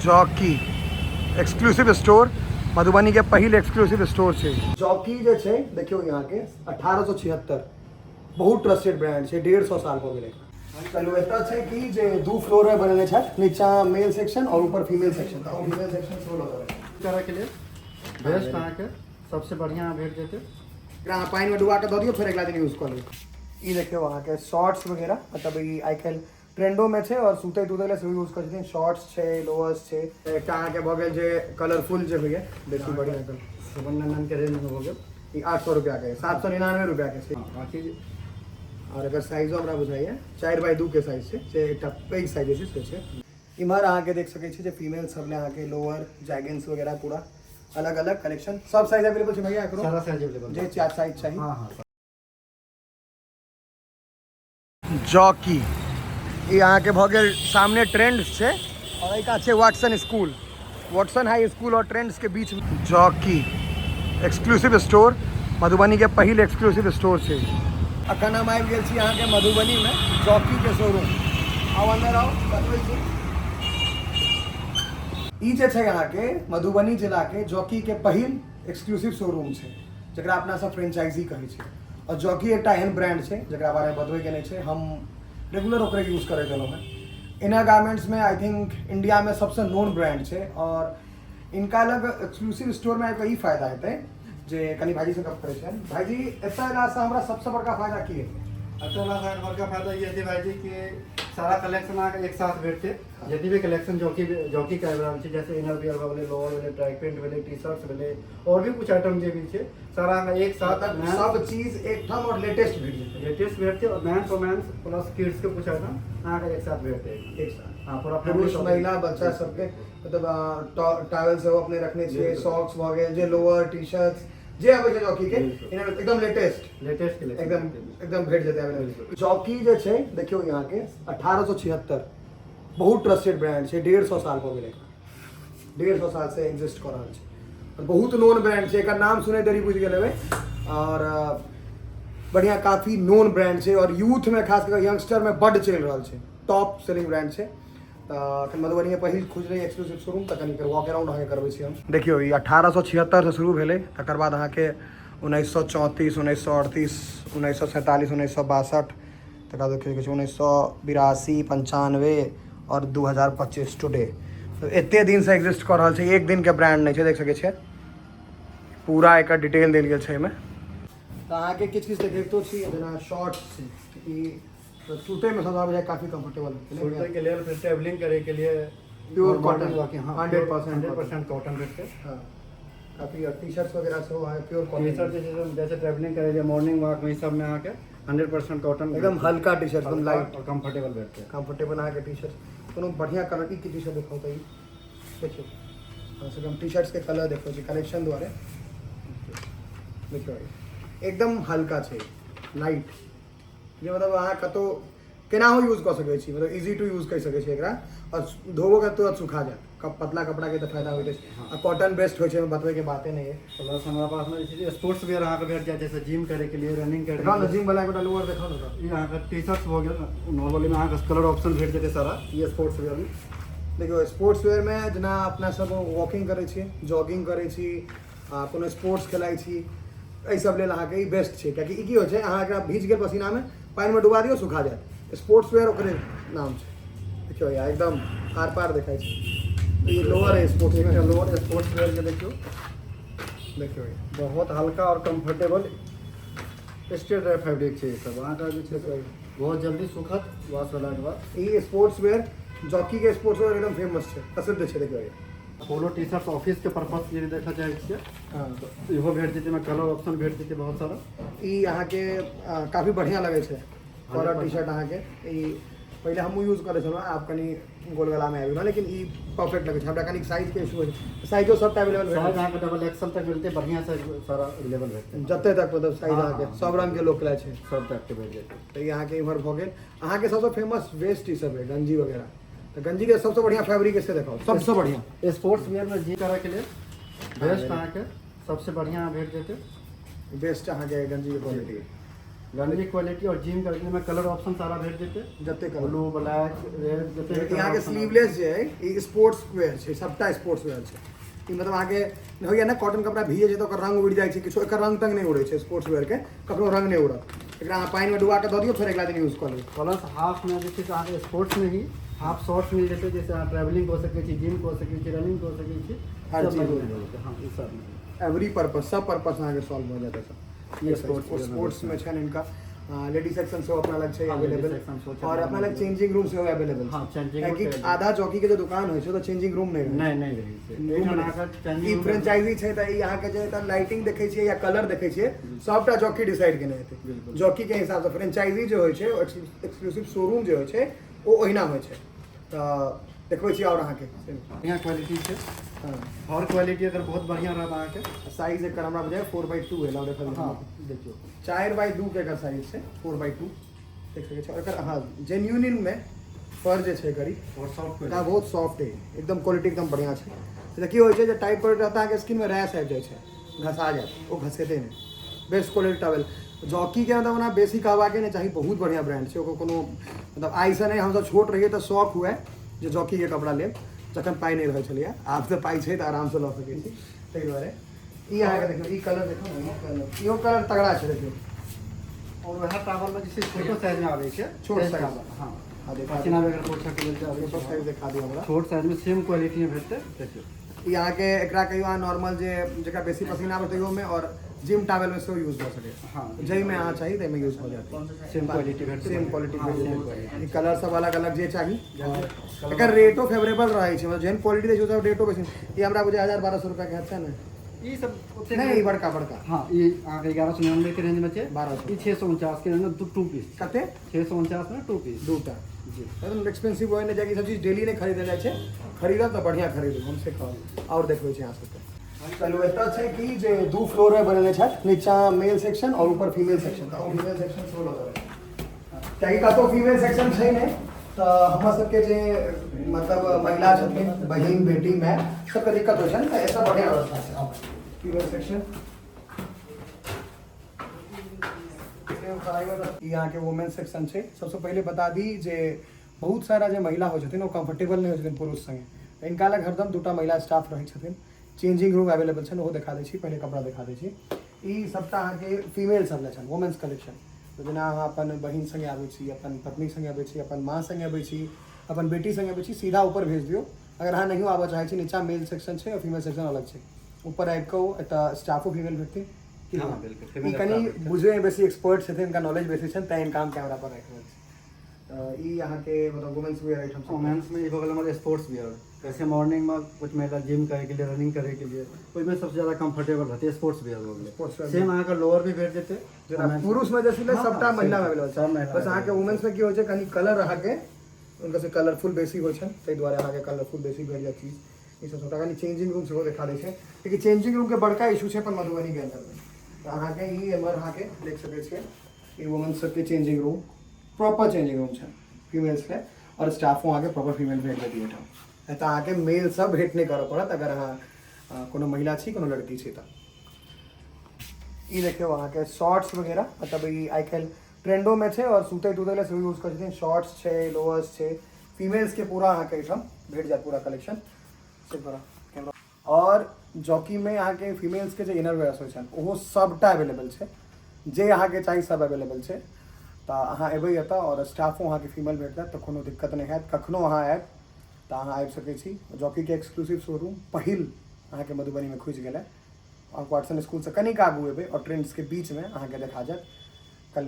Jockey exclusive store, Madhubani के पहिल exclusive store छै जॉकी जे छै। देखियौ, यहाँके 1876, बहुत ट्रस्टेड ब्रांड छै, 150 साल भऽ गेलै। चलू, एतऽ छै कि जे दू फ्लोर में बनेने छथि, नीचा मेल सेक्शन और ऊपर फीमेल सेक्शन। तऽ फीमेल सेक्शन सेहो लऽ लेबै। तरहके लेल बेस्ट, अहाँके सबसे बढ़िआँ भेट जेतै। एकरा अहाँ पानिमे डुबा कऽ दऽ दियौ, फेर अगिला दिन यूज कऽ लियौ। ई देखियौ, अहाँके शॉर्ट्स वगैरह, मतलब ई आइ काल्हि ट्रेंडोमे छै आओर सुतै तुतै लए सेहो यूज करै छथिन। शॉर्ट्स छै, लोअर्स छै। एकटा अहाँके भऽ गेल जे कलरफुल जे होइए, बेसी बढ़िआँ कलर। 799 के रेंजमे भऽ गेल। ई 800 रुपैआके, 799 रुपैआके छै। हँ, बाँकी आओर एकर साइजो हमरा बुझाइए 4x2 के साइज छै, से एकटा पैघ साइज होइ छै से छै। इम्हर अहाँके देख सकै छी जे फीमेल सब लए अहाँके लोअर, जैगिन्स वगैरह पूरा अलग अलग कलेक्शन, सब साइज अवेलेबल छै भैया एकरो? सारा साइज अवेलेबल। जे चार साइज चाही। हँ। जॉकी ई अहाँके भऽ गेल, सामने ट्रेंड्स छै और एहि कात छै वाटसन स्कूल, वाटसन हाई स्कूल और ट्रेंड्स के बीच जॉकी एक्सक्लूसिव स्टोर, मधुबनी के पहिल एक्सक्लूसिव स्टोर छै। अखन हम आबि गेल छी अहाँके मधुबनी में जॉकी के शोरूम। आउ, अंदर आउ, बतबै छी। ई जे छै अहाँके मधुबनी जिलाके जॉकी के पहिल एक्सक्लूसिव शोरूम छै, जकरा अपना सब फ्रेंचाइजी कहै छै। आओर जॉकी एकटा एहन ब्रांड छै जकरा बारेमे बतबैके नहि छै, हम रेगुलर ओकरे यूज करैत एलहुँ हेँ। इनर गारमेंट्समे I think इण्डियामे सबसँ नोन ब्रांड छै आओर इनका लग एक्सक्लूसिव स्टोरमे आबि कऽ ई फायदा हेतै जे कनि भाइजीसँ गप करै छियनि। भाइजी, एतऽ अयलासँ हमरा सबसँ बड़का फायदा की हेतै? एतऽ अयलासँ बड़का फायदा ई हेतै भाइजी कि सारा कलेक्शन अहाँके एक साथ भेटतै। जते भी कलेक्शन जॉकी के आबि रहल छै, जैसे इनर वियर भऽ गेलै, लोअर भेलै, ट्रैक पैंट भेलै, टी शर्ट्स भेलै, आओर भी कुछ आइटम जे भी छै, सारा अहाँके एक साथ मतलब सब चीज एकठाम और लेटेस्ट भेट जेतै। लेटेस्ट भेटतै आओर मेन्स वोमेन्स प्लस किड्स के कुछ आइटम अहाँके एक साथ भेटतै। एक साथ। हँ, पूरा पुरुष, फैमिली। महिला, बच्चा सबके, मतलब टावल सेहो अपने रखने छियै। सॉक्स भऽ गेल, जे लोअर, टी शर्ट जे अबै छै जॉकी के, एकदम लेटेस्ट। Latest collection. एकदम एकदम भेट जेतै अवेलेबल। जॉकी जे छै, देखियौ, यहाँके 1876, बहुत ट्रस्टेड ब्रांड छै, 150 साल भऽ गेलै, 150 साल से एग्जिस्ट कऽ रहल छै और बहुत नोन ब्रांड छै। एकर नाम सुनै देरी बुझि गेल हेबै। और बढ़िआँ, काफी नोन ब्रांड छै और यूथमे, खास कऽ यंगस्टरमे बड्ड चलि रहल छै, टॉप सेलिंग ब्रांड छै। तऽ एखन मधुबनीमे पहिल खुजलै एक्सक्लूसिव शोरूम, तऽ कनि वॉक अराउंड अहाँके करबै छी हम। देखियौ, ई 1876सँ शुरू भेलै, तकर बाद अहाँके 1934, 1938, 1947, 1962, तकर बाद की कहै छै 1982, 95 आओर 2025 टुडे। एते दिनसँ एग्जिस्ट कऽ रहल छै, एक दिनके ब्रांड नहि छै। देख सकै छियै, पूरा एकर डिटेल देल गेल छै एहिमे। तऽ अहाँके किछु किछु देखितो छी, जेना शॉर्ट्स छै, ई तऽ सुतैमे सभटा बुझाइ काफी कम्फर्टेबल। सुतै के लेल, फिर ट्रैवलिंग करे के लिए। Pure cotton, हाँ। 100%। 100% कॉटन भेटतै। हाँ, काफी। टी शर्ट्स वगैरह सेहो अहाँके प्योर टी कॉटन। शर्ट जे छै, जैसे ट्रैवलिंग करे मॉर्निंग वॉक में, ई सब में अहाँके 100% कॉटन। एकदम हल्का टी शर्ट, एकदम लाइट और कंफर्टेबल भेटतै। कम्फर्टेबल अहाँके टी शर्ट। कोनो बढ़िआँ कलर ई टी शर्ट देखाउ तऽ। ई देखियौ, कमसँ कम टी शर्ट्सके कलर देखो छै कलेक्शन दुआरे। देखियौ, एकदम हल्का छै, लाइट, जे मतलब अहाँ कतहु केनाहो यूज कऽ सकै छी, मतलब इजी टू यूज करि सकै छी एकरा आओर धोबो के तुरंत सुखा जायत। पतला कपड़ाके तऽ फायदा होइत अछि आ कॉटन बेस्ट होइ छै, एहिमे बतबैके बाते नहि है। प्लस हमरा पास में जे छै स्पोर्ट्स वेयर अहाँके भेट जायत, जैसे जिम करे के लिए, रनिंग करे देखाउ के ने, जिम वाला एगोटा लोअर देखाउ ने तऽ। लिए। ई अहाँके टी शर्ट्स भऽ गेल। नॉर्मली में अहाँके कलर ऑप्शन भेट जेतै सारा ई स्पोर्ट्स वेयर में। देखियौ, स्पोर्ट्स वेयरमे जेना अपना सब वॉकिंग करै छी, जॉगिंग करै छी, आ कोनो स्पोर्ट्स खेलाइ छी, एहि सब लेल अहाँके ई बेस्ट छै, कियाकि ई की होइ छै, अहाँ एकरा भीज गेल पसीनामे, पानिमे डुबा दियौ, सुखा जायत। स्पोर्ट्स वेयर ओकरे नाम छै। देखियौ यार, एकदम आर पार देखाइ छै। ई लोअर है स्पोर्ट्स एकटा में। लोअर स्पोर्ट्स वेयर के देखियौ। देखियौ ई। बहुत हल्का और कंफर्टेबल स्ट्रेट ड्राई फैब्रिक छै। ई सब अहाँके जे छै से बहुत जल्दी सुखत वॉश भेलाके बाद। ई स्पोर्ट्स वेयर, जॉकी के स्पोर्ट्स वेयर एकदम फेमस छै, प्रसिद्ध छै। देखियौ ई। पोलो टी शर्ट ऑफिस के पर्पज यदि देखऽ चाहै छियै, इहो भेट जेतै। एहिमे कलर ऑप्शन भेट जेतै बहुत सारा। ई अहाँके काफी बढ़िआँ लगै छै कॉलर टी शर्ट अहाँके। ई पहिले हमहूँ यूज करै छलहुँ, आब कनि गोल गलामे आबि गेलहुँ, लेकिन ई परफेक्ट लगै छै हमरा। कनि साइजके इशू होइ छै, साइजो सबटा अवेलेबल साइज भेट अहाँके डबल एक्सल तक मिलतै, बढ़िआँ साइज सारा अवेलेबल भेटतै। जते तक मतलब साइज अहाँके सब रङ्गके लोक लै छै। सब टाइपके भेट जेतै। तऽ ई अहाँके इम्हर भऽ गेल। अहाँके सबसँ फेमस वेस्ट ई सब है, गंजी वगैरह। तऽ गंजीके सबसँ बढ़िआँ फैब्रिक से देखाउ, सबसँ बढ़िआँ। स्पोर्ट्स वेयर में जिम करे के लिए बेस्ट, अहाँके सबसे बढ़िआँ भेट जेतै। बेस्ट अहाँके गंजीके क्वालिटी। गंजी क्वालिटी और जिम करके में कलर ऑप्शन सारा भेट जेतै। जते कलर। ब्लू, ब्लैक, रेड, जते भी। अहाँके स्लीवलेस जे अइ, ई स्पोर्ट्स वेयर छै, सबटा स्पोर्ट्स वेयर छै ई। मतलब अहाँके होइया ने, कॉटन कपड़ा भीजे छै तऽ ओकर रंग उड़ि जाइ छै किछो, एकर रंग तंग नहि उड़ै छै। स्पोर्ट्स वेयर के कखनो रंग नहि उड़त। एकरा अहाँ पानिमे डुबा कऽ दऽ दियौ, फेर अगिला दिन यूज कऽ लेबै। प्लस हाफ में जे छै से अहाँके स्पोर्ट्स में ही हाफ शॉर्ट्स मिल जेतै, जैसे अहाँ ट्रैवलिंग कऽ सकै छी, जिम कऽ सकै छी, रनिंग कऽ सकै छी। हर सब चीज में हो मिल जेतै। हँ, ई सब में। एवरी पर्पस, सब पर्पस अहाँके सॉल्व भऽ जायत एहिसँ। ई स्पोर्ट्स वेयर में। स्पोर्ट्स में छनि हिनका। लेडीज सेक्शन सेहो अपना लग छै हाँ, ladies available. section सेहो छै। और अपना लग चेंजिंग रूम सेहो अवेलेबल। हाँ, changing room कियाकि available। आधा जॉकी के जे दुकान होइ छै तऽ चेंजिंग रूम नहि रहै। नहि, नहि रहै छै। एहिठाम अहाँके changing ई room। Franchise छै तऽ ई अहाँके जे एतऽ लाइटिंग देखै छियै या कलर देखै छियै, सबटा जॉकी डिसाइड केने हेतै। बिल्कुल। जॉकी के हिसाबसँ फ्रेंचाइजी जे होइ छै, एक्सक्लूसिव शोरूम जे होइ छै, ओ ओहिना होइ छै। तऽ देखबै छी आओर अहाँके। बढ़िआँ क्वालिटी छै। और क्वालिटी अगर बहुत बढ़िआँ रहत अहाँके। साइज एकर हमरा बुझाइ 4x2 है, लाउ देखल। हँ, देखियौ। 4x2 के एकर साइज छै, 4x2 देख सकै छी। और एकर, हँ, जेन्यूनिन मे फर जे छै एकर ई और सॉफ्ट। एकरा बहुत सॉफ्ट है एकदम, क्वालिटी एकदम बढ़िआँ छै। तऽ की होइ छै जे टाइट क्वालिटी रहता, अहाँके स्किनमे रैश आबि जाइ छै, घसा जायत, ओ घसेतै नहि। बेस्ट क्वालिटी टावेल जॉकीके, मतलब ओना बेसी कहबाके नहि चाही, बहुत बढ़िआँ ब्रांड छै। ओकर कोनो मतलब आइसँ नहि, हमसब छोट रहियै तऽ शौक हुए जे जॉकीके कपड़ा लेब, जखन पाइ नहि रहै छलैए। आब तऽ पाइ छै तऽ आरामसँ लऽ सकै छी, ताहि दुआरे। ई अहाँके देखियौ, ई कलर देखियौ ने, ई कलर, इहो कलर तगड़ा छै, देखियौ। और वएह टावल में जे छै छोटो साइज में आबै छै। छोट साइज size। टावल, हँ। हँ, देखा। पसीना वगैरह पोछा के लेल जे आबै छोटो छै। साइज देखा दियौ हमरा। छोट साइज में सेम क्वालिटी में भेटतै, देखियौ। ई अहाँके एकरा कहियो अहाँ नॉर्मल जे जकरा बेसी पसीना आबै तैयोमे और जिम टावल में सेहो यूज भऽ सकैए। जाहिमे अहाँ चाही ताहिमे यूज भऽ जायत। सेम क्वालिटी भेटतै। सेम क्वालिटी हाँ, भेट सेम जेतै। क्वालिटी। ई कलर सब अलग अलग जे चाही। जैसे एकर रेटो फेवरेबल रहै छै, मतलब जेहन क्वालिटी दै छै ओकर रेटो बेसी। ई हमरा बुझाइ 1000-1200 रुपया के छै ने? ई सब ओते नहि, ई बड़का बड़का। हाँ, ई अहाँके 1199 के रेंज में छै। 1200। ई 649 के रेंज में दू टू पीस। कते? 649 में टू पीस। दूटा। जी। एकदम एक्सपेंसिव होइ नहि जाइ, ई सब चीज डेली नहि खरीदल जाइ छै। खरीदब तऽ बढ़िआँ खरीदू, हम से कहब। आओर देखबै छी अहाँ सबके। चलू, एतऽ छै कि जे दू फ्लोर मे बनेने छथि, नीचा मेल सेक्शन और ऊपर फीमेल सेक्शन। तऽ फीमेल सेक्शन सेहो लऽ लेबै, कियाकि कतहु फीमेल सेक्शन छै नहि। तऽ हमर सबके जे मतलब महिला छथिन, बहिन, बेटी, माय, सबके दिक्कत होइ छनि, तऽ एतऽ बढ़िआँ व्यवस्था छै। फीमेल सेक्शन ई अहाँके वुमेन सेक्शन छै। सबसँ पहिले बता दी जे बहुत सारा जे महिला होइ छथिन, ओ कम्फर्टेबल नहि होइ छथिन पुरुष संगे, तऽ हिनका लग हरदम दूटा महिला स्टाफ रहै छथिन। चेंजिंग रूम अवेलेबल छनि, ओहो देखा दै छी। पहिले कपड़ा देखा दै छी। ई सबटा अहाँके फीमेल सब लए छनि, वुमेन्स कलेक्शन। तऽ जेना अहाँ अपन बहिन संगे आबै छी, अपन पत्नी संगे आबै छी, अपन माँ संगे आबै छी, अपन बेटी संगे आबै छी, सीधा ऊपर भेज दियौ। अगर अहाँ नहियो आबऽ चाहै छी, नीचा मेल सेक्शन छै और फीमेल सेक्शन अलग छै। ऊपर आबि कऽ ओ एतऽ स्टाफो फीमेल भेटथिन की? हँ, बिल्कुल, ई female कनि staff भेटतै। बुझैमे बेसी एक्सपर्ट छथिन, हिनका नॉलेज बेसी छनि, तैँ हिनका हम कैमरा पर राखि रहल छी। तऽ ई अहाँके मतलब वुमेन्स वेयर एहिठाम सब। वुमेन्स में ई भऽ गेल हमर स्पोर्ट्स वियर। जैसे मॉर्निंग में कुछ महिला जिम करे के लिए, रनिंग करे के लिए, ओहिमे सबसे ज्यादा कंफर्टेबल रहतै, स्पोर्ट्स वियर हो गेलै। Sports wear। सेम अहाँके लोअर भी भेट जेतै। जेना पुरुषमे जे छै हाँ, सबटा हाँ, महिला same, available सब छै। महिला बस अहाँके available। वुमेन्समे की होइ छै, कनि कलर अहाँके हुनका से कलरफुल बेसी होइ छनि, ताहि दुआरे अहाँके कलरफुल बेसी भेट जायत चीज। ई सब सबटा कनि चेंजिंग रूम सेहो देखा दै छै, लेकिन चेंजिंग रूमके बड़का इशू छै अपन मधुबनीके अन्दरमे। तऽ अहाँके ई एम्हर अहाँके देख सकै छियै, ई वुमेन्स सबके changing room, proper changing room छै फीमेल्सके और स्टाफो अहाँके प्रॉपर फीमेल भेट जेतै एहिठाम। एतऽ अहाँके मेल सब भेट नहि करऽ पड़त, अगर अहाँ कोनो महिला छी, कोनो लड़की छी तऽ। ई देखियौ, अहाँके शॉर्ट्स वगैरह, मतलब ई आइ काल्हि ट्रेंडोमे छै और सुतै तुतै लए सेहो यूज करै छथिन। शॉर्ट्स छै, लोअर्स छै, फीमेल्सके पूरा अहाँके एहिठाम भेट जायत पूरा कलेक्शन से बड़ा कैमरा। और जॉकीमे अहाँके फीमेल्सके जे इनर वेयर्स होइ छनि, ओहो सबटा अवेलेबल छै। जे अहाँके चाही सब अवेलेबल छै। तऽ अहाँ एबै एतऽ आओर स्टाफो अहाँके फीमेल भेट जायत, तऽ कोनो दिक्कत नहि हैत। कखनो अहाँ आयब तऽ अहाँ आबि सकै छी। जॉकीके एक्सक्लूसिव शोरूम पहिल अहाँके मधुबनीमे खुजि गेलै। अहाँ वाटसन स्कूलसँ कनिक आगू एबै आओर ट्रेंड्सके बीचमे अहाँके देखा जायत कल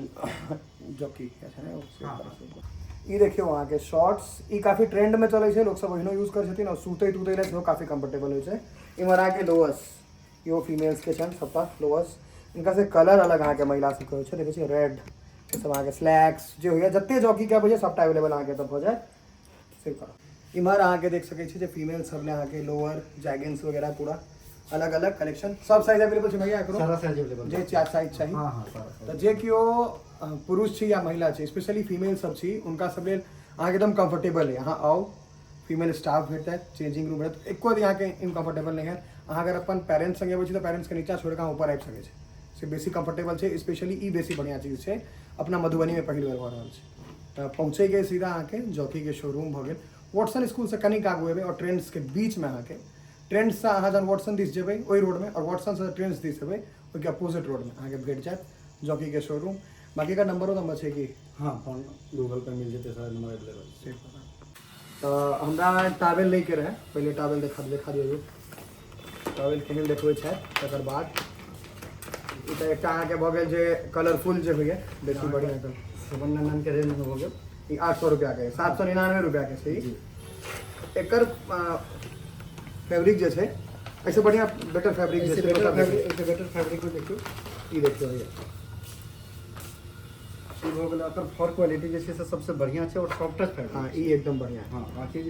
जॉकी छै ने। ई देखियौ, अहाँके शॉर्ट्स, ई काफी ट्रेंडमे चलै छै, लोक सब ओहिनो यूज करै छथिन आओर सुतै तुतै लए सेहो काफी कम्फर्टेबल होइ छै। इम्हर अहाँके लोअर्स, इहो फीमेल्सके छनि सबटा लोअर्स। हिनका से कलर अलग अहाँके महिला सबके होइ छै, देखै छियै, रेड ई सब। अहाँके स्लैक्स जे होइए, जते जॉकीके अबै छै, सबटा अवेलेबल अहाँके एतऽ भऽ जायत से करब। इम्हर अहाँके देख सकै छी जे फीमेल सब ले अहाँके लोअर, जैगिन्स वगैरह पूरा अलग अलग कलेक्शन, सब साइज अवेलेबल छै भैया एकरो? सारा साइज अवेलेबल। जे चार साइज चाही। हाँ हाँ, सारा साइज। तऽ जे केओ पुरुष छी या महिला छी, स्पेशली फीमेल सब छी, हुनका सब लेल अहाँके एकदम कम्फर्टेबल है। अहाँ आउ, फीमेल स्टाफ भेटत, चेंजिंग रूम भेटत, एको दिन अहाँके इनकम्फर्टेबल नहि हैत। अहाँ अगर अपन पेरेंट्स संगे अबै छी तऽ पेरेंट्सके नीचा छोड़ि कऽ अहाँ ऊपर आबि सकै छी। से बेसी कम्फर्टेबल छै। स्पेशली ई बेसी बढ़िआँ चीज छै, अपना मधुबनीमे पहिल बेर भऽ रहल छै। तऽ पहुँचैके सीधा अहाँके जॉकीके शोरूम भऽ गेल, वाटसन स्कूलसँ कनिक आगू एबै और ट्रेंड्सके बीचमे। अहाँके ट्रेंड्ससँ अहाँ जहन वाटसन दिस जेबै ओहि रोडमे, आओर वाटसनसँ ट्रेंड्स दिस एबै ओहिके अपोजिट रोडमे अहाँके भेट जायत जॉकीके शोरूम। बाकी एकर नंबरो नंबर छै कि? हँ, फोन गूगल पे मिल जेतै, सारा नंबर अवेलेबल छै। तऽ हमरा टावेल लैके रहै। पहिले टावेल देखा देखा दियौ, टावेल केहन देखबै छथि। तकर बाद ई तऽ एकटा अहाँके भऽ गेल जे कलरफुल जे होइए, बेसी बढ़िआँ कलर। 799 के रेंज में हो गेल। ई 800 रुपैआके, 799 रुपैआके छै ई। एकर फैब्रिक जे छै, एहिसँ बढ़िआँ बेटर फैब्रिक जे एहिसँ छै बेटर दोसर फैब्रिक, एहिसँ बेटर फैब्रिक में देखियौ। ई देखियौ भैया। ई भऽ गेल। एकर फर क्वालिटी जे छै से सबसँ बढ़िआँ छै और सॉफ्ट टच फैब्रिक। हँ, ई एकदम बढ़िआँ। हँ, बाकी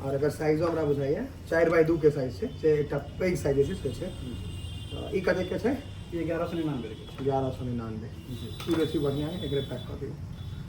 आओर एकर साइजो हमरा बुझाइए 4x2 के साइज छै, से एकटा पैघ साइज जे छै से छै। तऽ ई कतेकके छै? ई 1199 के 1199। छै। ई बेसी बढ़िआँ है, एकरे पैक कऽ दियौ।